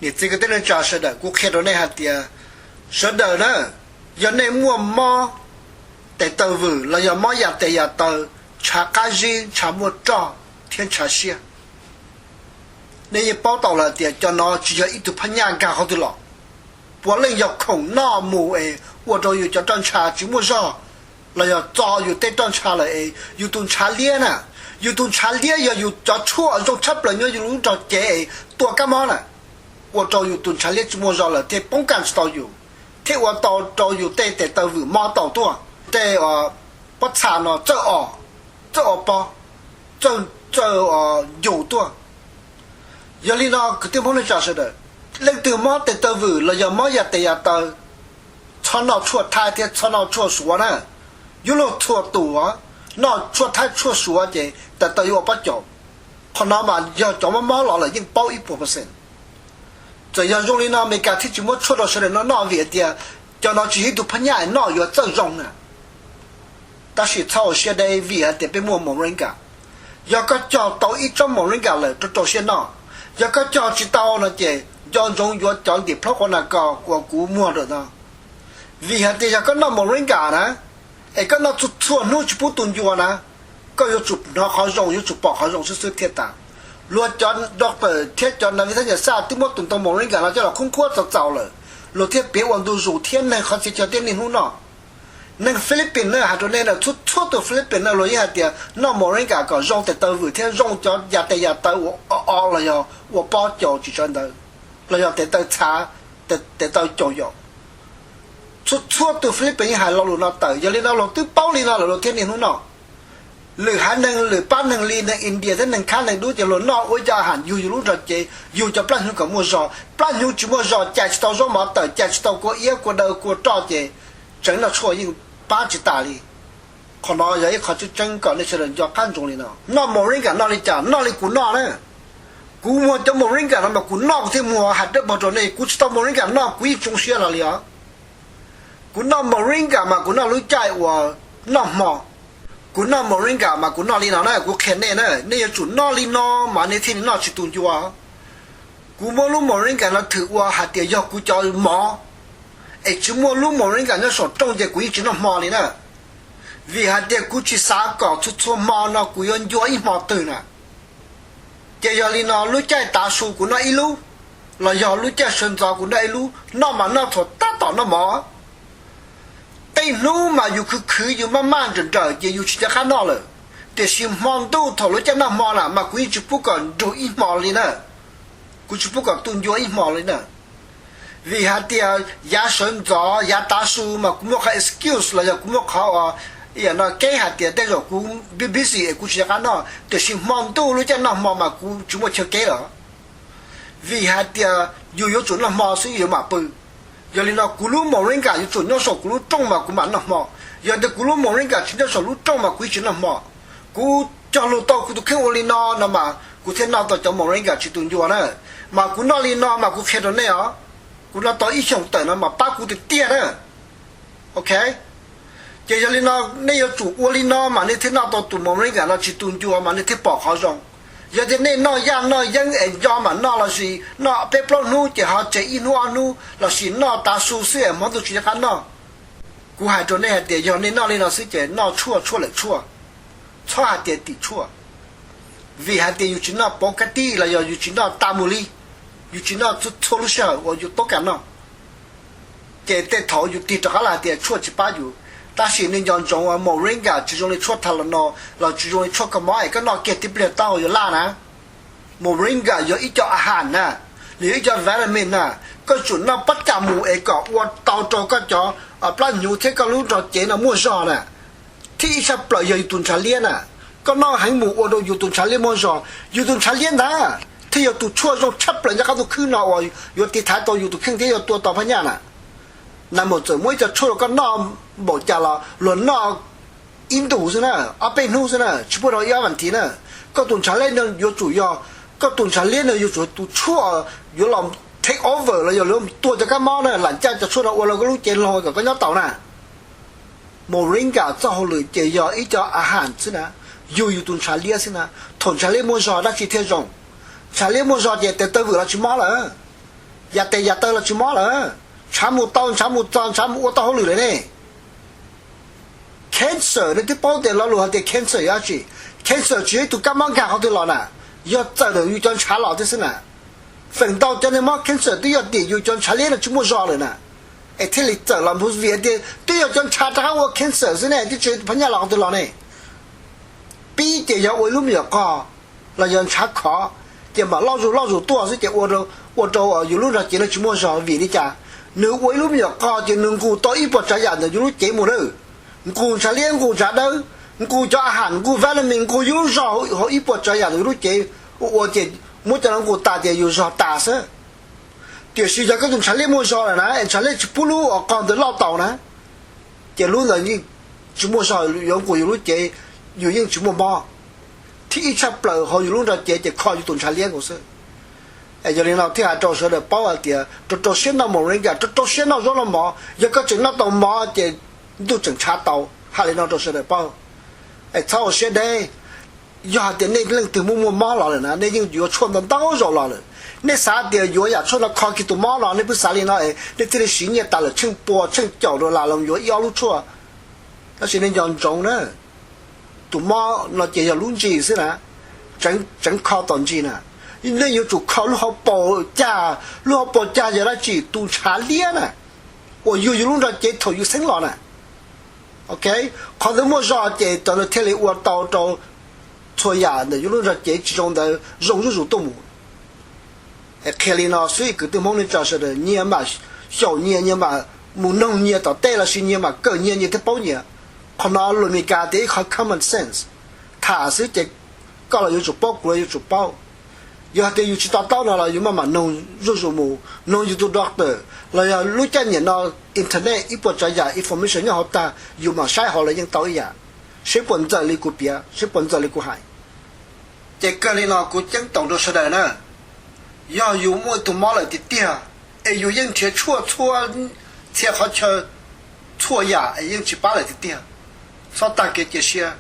Niam txiv kwv tij neej tsa sawv daws, kuv qhia rau nej hais tias sawv daws na, yog nej muaj mob tes taw vwm los yog mob yam tes yam taw, ntshav qab zib, ntshav muaj roj thiab ntshav siab, nej yeej paub tau lawm tias cov no tsis yog ib tug phab nyaj nkag qhov twg los. Puav leej yog khoom noj mus es ua rau yus cov roj ntsha tsis muaj zog, los yog txo yus tej roj ntsha lawm es yus tus ntshav liab na, yus tus ntshav liab yog yus cov tshuaj zoo tshaj plaws nyob yus lub nrog cev es tua kab mob na, ua rau yus tus ntshav liab tsis muaj zog lawm thiaj poob kaj tsis tau yus, thiaj ua tau rau yus tej tes taw vwm mob tau tuaj, tej pob txha no txawj o, txawj o pob, txawj ncus tuaj. Yog li no kwv tij Hmoob neej tsa sawv daws, leej twg mob tes taw vwm los yog mob yam tes yam taw, txhob noj tshuaj thaib thiab txhob noj tshuaj suav na. Yuav luag txhua tus noj tshuaj thaib tshuaj suav ces tes taw yuav ua pob caus. Qhov no mas yog cov mob mob los lawm yeej paub ib puas percent. Txawm yog zoo li no Amelikas thiaj tsis muab tshuaj rau sawv daws no noj vim hais tias cov no tsis yog ib tug phab nyaj noj yuav txawj zoo na. Tab sis txhob ua siab deb vim hais tias peb muaj moringa. Yog koj cog tau ib tsob moringa lawm rau rau siab noj, yog koj cog tsis tau no ces nco ntsoov yuav cov ntim plhaub quav nas kos uas kuv muag ntawm no. Vim hais tias yog koj noj moringa na, es koj noj txhua txhua hnub tsis pub tu ncua na, koj yuav tsum hnov qhov zoo, yuav tsum pom qhov zoo xwb xwb thiaj tas. Luag cov doctor thiab cov nas vi thab nyas xaj twb muab tus ntoo moringa no coj los qhuab qhuab txaus txaus lawm, luag thiaj piav ua ntu zus thiab neeg qhov txhia chaw thiaj niaj hnub noj. Neeg Philippines na, hais rau nej na, txhua txhua tus Philippines na luag yeej hais tias noj moringa kom zoo tes taw vwm thiab zoo cov yam tes yam taw uas o o los yog ua pob caus tsis sawv ntawd, los yog tes taw txhav, tes taw caus yaum. Txhua txhua tus Philippines yeej hais lo lus no tawm, yog li no luag twb paub li no lawm luag thiaj niaj hnub noj. Lwm haiv neeg, lwm pab neeg li neeg India thiab neeg khab neeg dub ces luag noj ua ib co a has yug yus lub nrog cev, yug cov plab hnyuv kom muaj zog. Plab hnyuv tsis muaj zog, cais tsis tau zaub mov tawm, cais tsis tau kua iab kua daw kua roj ces tseev noj tshuaj yeej pab tsis tas li. Qhov no yog ib qho tseeb tseeb kom nej sawv daws nco qab ntsoov li no. Noj moringa noj li cas? Noj li kuv noj na. Kuv muag cov moringa no mas kuv noj kuv thiaj muag, hais dawb paug rau nej, kuv tsis tau moringa noj kuv yeej tsoo siab los li os. Kuv noj moringa mas kuv noj lub caij uas noj hmo. Kuv noj moringa mas kuv noj li no na, kuv qhia nej na, nej yuav tsum noj li no mas nej thiaj li noj tsis tu ncua. Kuv muab lub moringa no thwm ua hais tias yog kuv cov mov, es tsis muaj lub moringa nyob saum rooj ces kuv yeej tsis noj hmo li na. Vim hais tias kuv tsis xav kom txhua txhua hmo no kuv yuav ncua ib hmo twg na. Ces yog li no lub caij tav su kuv noj ib lub, los yog lub caij sawv ntxov kuv noj ib lub, noj mas noj thaum tab tom noj mov. Tej hnub mas yus khwv khwv yus maj maj nrawm nrawm ces yus tsis nco qab noj lawm, tiam sis hmo ntuj thaum lub caij noj hmo na mas kuv yeej tsis pub kom nrug ib hmo li na. Kuv tsis pub kom tu ncua ib hmo li na. Vim hais tias yav sawv ntxov yav tav su mas kuv muaj qhov excuse los yog kuv muaj qhov uas no keb hais tias tej zaum kuv busy es kuv tsis nco qab noj, tiam sis hmo ntuj lub caij noj hmo mas kuv tsis muaj chaw keb lawm. Vim hais tias yus yuav tsum noj hmo xwb yuav mam pw. Yog li no kuv lub moringa yuav tsum nyob saum kuv lub rooj mas kuv mam noj hmo. Yog tias kuv lub moringa tsis nyob saum lub rooj mas kuv yeej tsis noj hmo. Kuv cog lus tau kuv tus kheej ua li no no mas kuv thiaj noj tau cov moringa tsis tu ncua na. Mas kuv noj li no mas kuv qhia rau nej os, kuv noj tau ib xyoos tawm no mas pab kuv tiag tiag na. Ok, ces yog li no nej yuav tsum ua li no mas nej thiaj noj tau tus moringa no tsis tu ncua mas nej thiaj pom qhov zoo. Yog tias nej noj yaj noj yeeb es nco mam noj lossis noj peb plaub hnub ces ho tseg ib hnub ob hnub lossis noj tav su xwb es hmo ntuj tsis nco qab noj. Kuv hais rau nej hais tias yog nej noj li no xwb ces noj tshuaj tshuaj lawm tshuaj, txhob hais tias tim tshuaj. Vim hais tias yus tsis noj pauv kab tij los yog yus tsis noj tas mus li, yus tsis noj txhua txhua lub sij hawm uas yus toob kas noj, ces tej thaum yus tig rov qab los hais tias tshuaj tsis pab yus. Tab sis nej nco ntsoov, moringa tsis zoo li tshuaj Tylenol los tsis zoo li tshuaj koj mob es koj noj kiag tib pliag taub hau yuav laj na. Moringa yog ib co a has na, nws yog ib co vitamin na, koj tsum noj pab cas mus es kom ua tau rau koj cov plab hnyuv thiab koj lub nrog cev no muaj zog na. Thiab ib tshaj plaws yog yus tus ntshav liab na, koj noj heev mus ua rau yus tus ntshav liab muaj zog, yus tus ntshav liab ntag thiaj yog tus tshuaj zoo tshaj plaws nyob qab ntuj khwb no uas yuav tiv thaiv tau yus tus kheej thiab yuav tua tau phab nyaj na. Nais maum txawm muab ib co tshuaj rau koj noj npaum cas los luag noj ib ntus xwb na, ob peb hnub xwb na, tsis pub rau ib ob vas thiv na. Koj tus ntshav liab no yuav tsum yog, koj tus ntshav liab no yuav tsum tus tshuaj yuav los take over los yog yuav tua cov kab mob na, lam caj cov tshuaj no ua rau koj lub cev loj kom koj nyob taus na. Moringa txoj hauj lwm ces yog ib co a has xwb na, yug yus tus ntshav liab xwb na. Thaum ntshav liab muaj zog dab tsi thiaj zoo? Ntshav liab muaj zog ces tes taw vwm los tsis mob lawm. Yam tes yam taw los tsis mob lawm, ntshav mus tau, ntshav mus txog, ntshav mus ua tau hauj lwm lawm ne. Cancer, nej twb paub tias lo lus hais tias cancer yog dab tsi? Cancer tsis yog ib tug kab mob nkag qhov twg los na, yog txawm ntawm yus cov ntshav los thiab xwb na. Feem ntau cov neeg mob cancer twb yog tias yus cov ntshav liab no tsis muaj zog lawm na, es thiaj li txawm los mus vim hais tias twb yog cov ntshav rov qab ua cancer xwb ne, twb tsis yog phab nyaj los qhov twg los ne. Pib ces yog ua ib lub me nyuam qog los yog ntshav khov, ces mam loj zus loj zus tuaj xwb ces ua rau yus lub nrog cev no tsis muaj zog. Vim li cas? Nws ua ib lub me nyuam qog ces nws nqus tau ib puas tsav yam ntawm yus lub cev mus lawm. Nqus ntshav liab, nqus ntshav dawb, nqus cov a has, nqus vitamin, nqus yus lub zog hauv ib puas tsav yam ntawm yus lub cev, ua ua ces muab cov no nqus tas ces yus zog tas xwb. Tiam sis yog koj tus ntshav liab muaj zog lawm na, es ntshav liab tsis pub lub qog ntawd loj taus na, ces lub ntawd yeej tsis muaj zog, yuav nqus yus lub cev, yus yeej tsis muaj mob. Thib ib tshaj plaws hauv yus lub nrog cev ces kho yus tus ntshav liab nkaus xwb. Yog li no thiaj hais rau sawv daws paub hais tias rau rau siab noj moringa, rau rau siab noj zaub noj mov. Yog koj tseem noj tau mov ces ntuj tseem ntshav tau. Hais li no rau sawv daws paub, es txhob ua siab deb. Yog hais tias nej leej twg muaj muaj mob los lawm na, nej yeej yuav tshuaj ntau ntau zaus los lawm. Nej xav tias yuav yam tshuaj no kho kiag tus mob no, nej pheej xav li no es nej thiaj li siv nyiaj tas lawm tsheej pua tsheej caum dollar los yuav ib ob lub tshuaj. Tab sis nej nco ntsoov na, tus mob no ces yog lub ntsis xwb na, tseev kho tom ntsis na. Nej yuav tsum kho lub hauv paus cag, lub hauv paus cag yog dab tsi? Tus ntshav liab na, uas yug yus lub nrog cev thaum yus xeeb los na. Ok, qhov ntawd muaj zog ces cov ntawd thiaj li ua tau rau txhua yam ntawm yus lub nrog cev tsis zoo ntawd zoo zuj zus tuaj mus. Qhia li no xwb kwv tij Hmoob neej tsa sawv daws, nyias mam xyaum nyias, nyias mam mus noog nyias tom tej lossis nyias mam kawm nyias, nyias thiaj paub nyias. Qhov no lus Amelikas tias ib qho common sense, tham xwb ces koj los yuav tsum paub, kuv los yuav tsum paub. Yog hais tias yus tsis to taub no los yus maj mam noog zuj zus mus, noog yus tus doctor, los yog lub caij niam no internet ib puas tsav yam information nyob hauv tag, yus mam saib hauv los yeej tau ib yam. Seb puas ntxaws li kuv piav, seb puas ntxaws li kuv hais. Ces kawg li no kuv ceeb toom rau sawv daws na, yog yus muaj tus mob lawm tiag tiag, es yus yeej nrhiav tshuaj txhua txhia qhov chaw, txhua yam es yeej tsis pab lawm tiag tiag, txhob tag kev cia siab,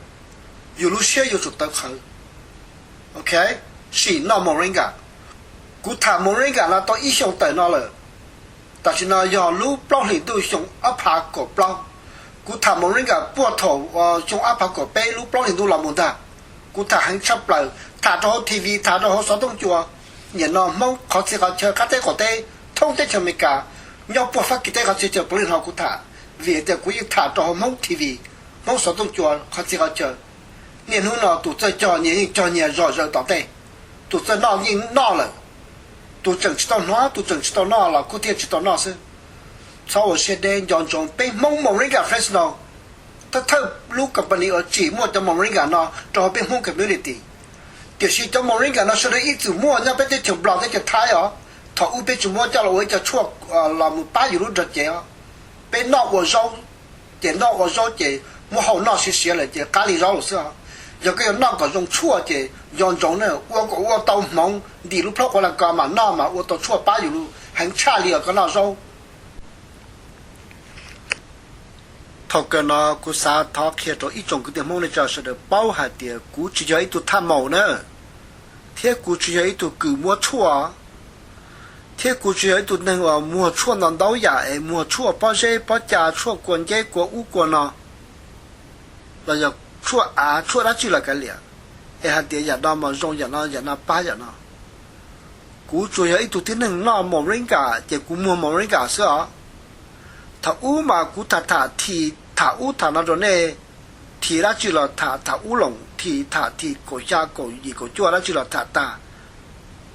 yus lub siab yuav tsum tawv qhawv. Ok, sim noj moringa. Kuv tham moringa no tau ib xyoos tawm no lawm. Tam sim no yog lub plaub hlis ntuj xyoo ob phav kaum plaub. Kuv tham moringa puag thaum xyoo ob phav kaum peb lub plaub hlis ntuj los mus ntag. Kuv tham heev tshaj plaws, tham rau hauv T V, tham rau hauv xov tooj cua. Nim no Hmoob qhov txhia qhov chaw qab teb qaum teb thoob teb chaws Amelikas, nyob puag Fab Kis teb qhov txhia chaw puav leej hnov kuv tham, vim tias kuv yeej tham rau hauv Hmoob T V, Hmoob xov tooj cua qhov txhia qhov chaw. Niaj hnub no tus txawj cog nyias yeej cog nyias zom zaws tom tej, tus txawj noj yeej noj lawm, tus tseem tsis tau hnov, tus tseem tsis tau noj los kuj thiaj tsis tau noj xwb. Txhob ua siab deb, nco ntsoov peb Hmoob Moringa Fresno, thawj thawj lub company uas tsim muaj cov moringa no rau hauv peb Hmoob community. Tiam sis cov moringa no sawv daws ib txwm muaj nyob peb teb chaws Nplog teb chaws Thaib os. Thaum ub peb tsis muab coj los ua ib co tshuaj los mus pab yus lub nrog cev os. Peb noj ua zaub, ces noj ua zaub ces muab hau noj siav siav lawm ces qab li zaub lawm xwb os. Yog koj yuav noj kom zoo tshuaj ces nco ntsoov na, ua kom ua tau hmoov ntim lub plhaub quav las kos mam noj mas ua tau tshuaj pab yus lub heev tshaj li os koj noj zaub. Thaum kawg no kuv xav thov qhia rau ib tsoom kwv tij Hmoob neej tsa sawv daws paub hais tias kuv tsis yog ib tug thaj maum na, thiab kuv tsis yog ib tug kws muab tshuaj, thiab kuv tsis yog ib tug neeg uas muag tshuaj ntau ntau yam es muag tshuaj pob zeb pob ca, tshuaj kua nceb kua ub kua no, los yog tshuaj av tshuaj dab tsi los kav liam, es hais tias yam no mas zoo yam no, yam no pab yam no. Kuv tsuas yog ib tug tib neeg noj moringa ces kuv muag moringa xwb os. Thaum ub mas kuv tham tham thim tham ub tham no rau nej, thim dab tsi los tham tham ub loos, thim tham thim kaum xya kaum yim kaum cuaj dab tsi los tham tag.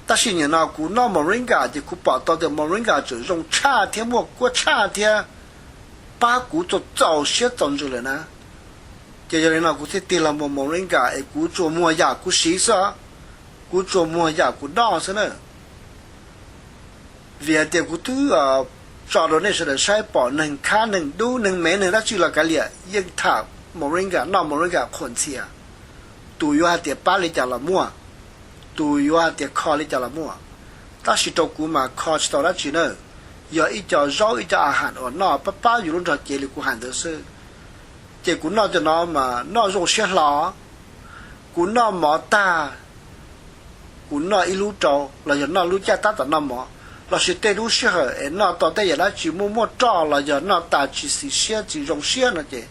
Tab sis nim no kuv noj moringa ces kuv pom tau tias moringa tseem zoo tshaj thiab muaj kuab tshaj thiab pab kuv txaus txaus siab txaus ntsws lawm na. Ces yog li no kuv thiaj tig los muag moringa es kuv tsuas muag yam kuv siv xwb os, kuv tsuas muag yam kuv noj xwb na. Vim hais tias kuv twb tso rau nej sawv daws saib pom neeg khab neeg dub neeg mev neeg dab tsi los kav liam yeej tham moringa, noj moringa qhuas ntxhias. Tus yuav hais tias pab li cas los muaj, tus yuav hais tias kho li cas los muaj, tab sis rau kuv mas kho tsis tau dab tsi na. Yog ib co zaub ib co a has uas noj pab pab yus lub nrog cev li kuv hais ntawd xwb. Ces kuv noj cov no mas noj zoo siab hlo. Kuv noj mov tag, kuv noj ib lub rau los yog noj lub caj tab tom noj mov, lossis tej lub sij hawm es noj tau tej yam dab tsi muaj muaj roj los yog noj tas tsis xis siab tsis zoo siab no ces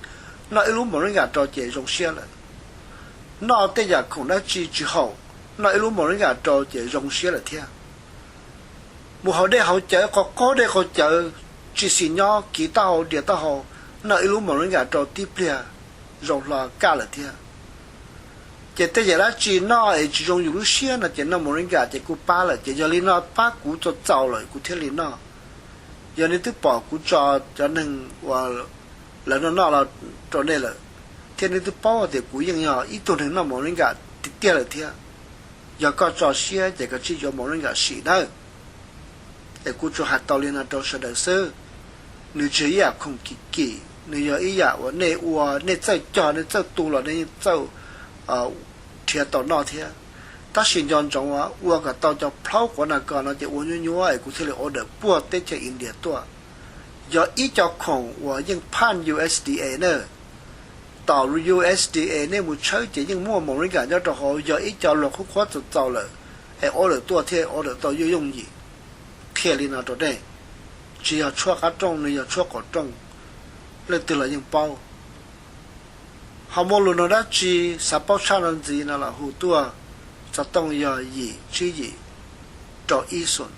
noj ib lub moringa rau ces zoo siab lawm. Noj tej yam khoom dab tsi tsis haum, noj ib lub moringa rau ces zoo siab lawm thiab. Mus haus dej haus cawv, qaug qaug dej qaug cawv, tsis xis nyob, kiv taub hau dias taub hau, noj ib lub moringa rau tib pliag zoo hlo kaj lawm thiab. Ces tej yam dab tsi noj es tsis zoo yus lub siab no ces noj moringa ces kuj pab lawm. Ces yog li no pab kuv txaus txaus lawm kuv thiaj li noj. Yog nej twb pom kuv tso cov neeg uas lawv noj noj los rau nej lawm, thiab nej twb paub tias kuv yeej yog ib tug neeg noj moringa tiag tiag lawm thiab. Yog koj tso siab ces koj tsij yuav moringa sim nawb. Es kuv tsuas hais tau li no rau sawv daws xwb. Nws tsis yog ib yam khoom kim kim, nws yog ib yam uas nej ua, nej txawj cog, nej txawj tu los nej txawj nrhiav tau noj thiab. Tab sis nco ntsoov ua kom tau cov plhaub quav nas kos no ces ua nyuaj nyuaj es kuv thiaj li order puag teb chaws India tuaj. Yog ib co khoom uas yeej phaj U S D A na. Tom U S D A nej mus tshawb ces yeej muaj moringa nyob rau hauv, yog ib co luag qhuab qhuab txaus txaus lawm es order tuaj thiaj order tau yooj yooj yim. Qhia li no rau nej, tsis yog tshuaj qab rooj, nws yog tshuaj qaum rooj, leej twg los yeej paub. Ho muaj lus no dab tsi, xav paub tshaj no ntxiv no los hu tuaj, xov tooj yog yim tsib yim rau ib xoom